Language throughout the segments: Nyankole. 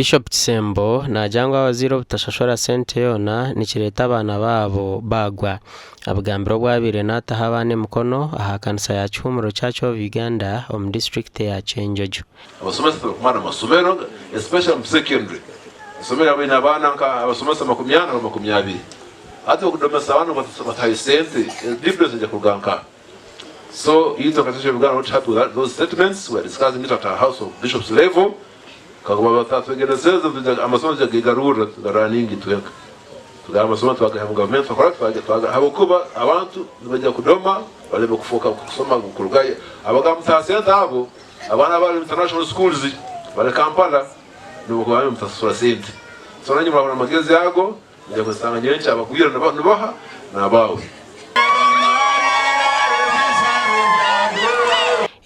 Bishop Kisembo naagira ngu abazaire obutashashura sente yoona nikireeta abaana baabo baagwa. Abigambire obu abaire naataho abaana emikono aha kanisa ya Kihumuro Church of Uganda omu disiturikiti eya Kyenjojo. Abasomesa tibakumara amasomero especially omu secondary. Isomero ryaba riine abaana nka abasomesa 40 oba 20. Hati okudomesa abaana batahayo sente, difference eija kuruga nkaha? So itwe nka Church of Uganda we are not happy with those statements, we are discussing it at our house of bishops level. Kakuba batatwegeneseza nitwija amasomo nitwija kugegarurra tugarunninge itwenka. Tugaba amasomo twagaiha omu gavumenti twakora ki habwokuba abantu nibaija kudoma baleme kufooka kusoma kurugayo. Abagamba mutaha sente abo abaana abari omu international schools bari Kampala nibo bakuba mutasasura sente. So nanye murahurra amagezi ago Noija kwesanga nyenkya abagwire nibaha n'abaawe.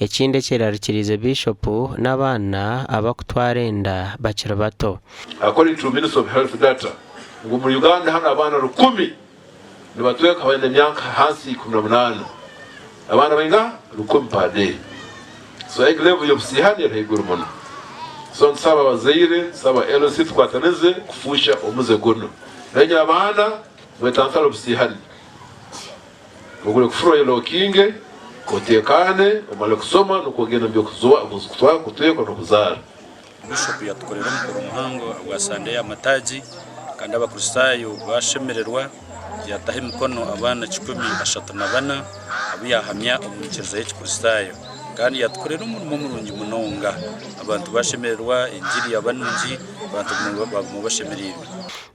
Ekindi ekyerarikiriize Biishopu n'abaana abakutwara enda bakiri bato. According to Ministry of Health data ngu omuri Uganda hanu abaana rukumi nibatweka baine emyaka ahansi ya 18 abaana baingaha? Rukumi per day so egi level y'obusiihani eri haiguru muno so nitusaba abazaire nitusaba LC tukwatanize kufuusha omuze gunu nainywe abaana mwetantare obusiihani ogure kufuru oyelokinge oteekaane omare kusoma nukwo ogende omu by'okutwekwa n'okuzaara. Bishop yatukorera omukoro muhango ogwa Sande y'amataagi kandi abakristaayo bashemererwa yataho emikono abaana 134 abu yahamya omu nyikiriza y'ekikristaayo kandi yatukorera omurimo murungi munonga abantu bashemererwa engiri yaba nungi abantu baguma bashemereirwe.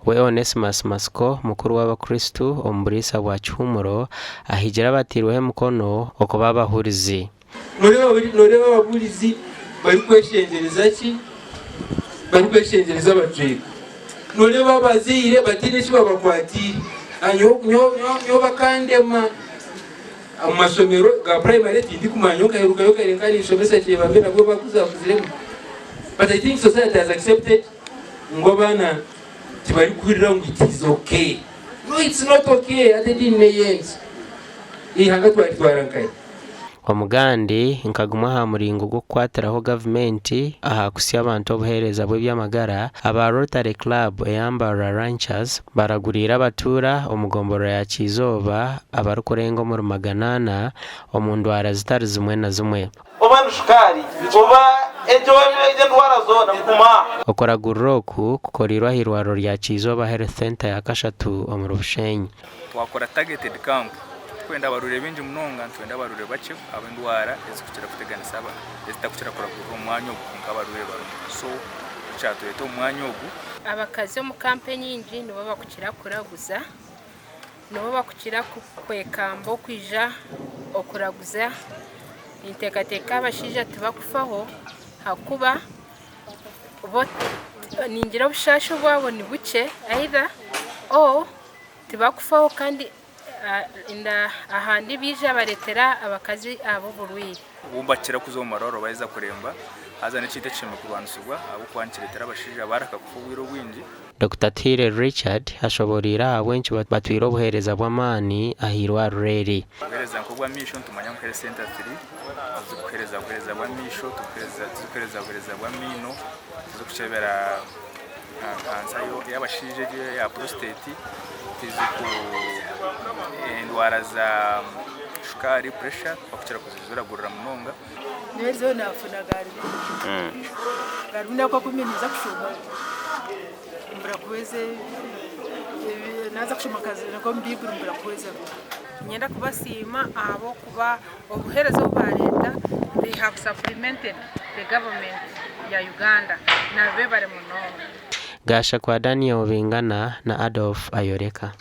We Onesmus Matsiko, mukuru w'abakristu omu buriisa bwa Kihumuro, ahigire abatairweho emikono okuba abahurizi. Nooreeba ababuurizi barikweshengyereza ki? Barikweshengyereza abajweeka. Nooreeba abazaire bataine eki babakwatiire. Nyowe bakandema omu mashomero ga purayimare tindikumanya nyowe nkaherukayo kare nkaba ninshomesa Kyebambe nabwo bakuzakuziremu. But I think society has accepted ngu abaana tibarikuhurira ngu it is okay. No it's not okay hati ediini n'ey'enki? Eihanga twaritwara nkahi? Omugandi nka gumwe aha muringo gw'okukwatiraho gavumenti aha kuhitsya abantu obuheereza bw'eby'amagara, aba Rotary Club eya Mbarara Ranchers baraguriire abatuura omu gomborora ya Kyizooba abarikurenga omuri 400 omu ndwara zitari zimwe na zimwe. Oba ni shukaari, oba egyo endwara zoona, guma. Okuragurira oku kukoreirwe ah'eirwariro rya Kyizooba Health Centre ya kashatu omuri Bushenyi. Twakora targeted camp titurikwenda abarwaire baingi munonga nitwenda abarwaire bakye ab'endwara ezirikukira kuteganisa ezitarikukira kuragurira omu mwanya ogu kwonka abarwaire barimu so ekyatureeta omu mwanya ogu. Abakazi omu kampu enyingi nibo bakukira kuraguza, nibo bakukira kwekamba okwija okuraguza. Ninteekateeka abashaija tibakufaho ahakuba bo ningira obushaasha obwabo ni bukye either or Tibakufaho kandi ahandi baija bareetera abakazi abo oburwaire. Obu bakira kuza omu marwariro baheza kuremba haza n'ekintu ekishemereire kurwanisibwa ahabw'okuba nikireetera abashaija bareka kufa obwire obwingi. Dokita Tuhaire Richard ashoboreire ahabw'enki batwire obuheereza bw'amaani ah'eirwariro eri. Obuheereza nk'obw'amaisho nitumanya ngu health centre ziri tizirikuheereza buheereza bw'amaisho, tizirikuheereza buheereza bw'amaino, tizirikukyebera Kansa y'abashaija egyo eya prostate, endwara za shukaari, pressure bakukira kuziragurira munonga. Nyowe nafuna garubindi, garubindi ahabw'okuba ku mbiire ninza kushoma mbura kuhweza naaza kushoma nk'omu Baiburi mbura kuhweza. Niinyenda kubasiima ahabw'okuba obuheereza obu baareeta they have supplemented the government ya Uganda na bebare munonga. Gashakwa Daniel Bingana na Adolf Ayoreka.